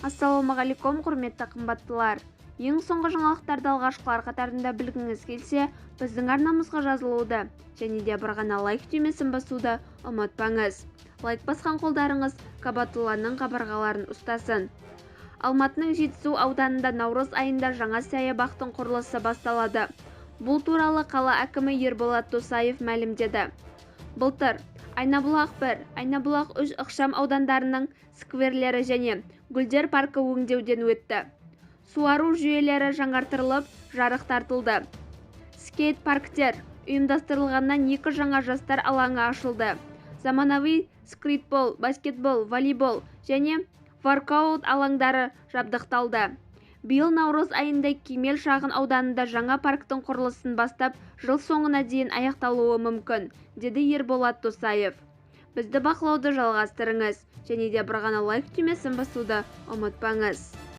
Ассалаумағалейкум, құрметті қымбаттылар! Ең соңғы жаңалықтарды алғашқылар қатарында білгіңіз келсе, біздің арнамызға жазылуды және де бір ғана лайк түймесін басуды ұмытпаңыз. Лайк басқан қолдарыңыз Кабатулланың қабырғаларын ұстасын. Алматының Жетісу ауданында наурыз айында жаңа саябақтың құрылысы басталады. Бұл туралы қала әкімі Ерболат Досаев мәлімдеді. Былтыр Айнабұлақ 1, Айнабұлақ 3 ықшам аудандарының скверлері және гүлдер паркі өңдеуден өтті. Суару жүйелері жаңартылып, жарық тартылды. Скейт-парктер ұйымдастырылғаннан екі жаңа жастар алаңы ашылды. Заманауи стритбол, баскетбол, волейбол және воркаут алаңдары жабдықталды. Биыл наурыз айында Кемел шағын ауданында жаңа парктің құрылысын бастап, жыл соңына дейін аяқталуы мүмкін, деді Ерболат Досаев. Бізді бақылауды жалғастырыңыз және де бір ғана лайк түймесін басуды ұмытпаңыз.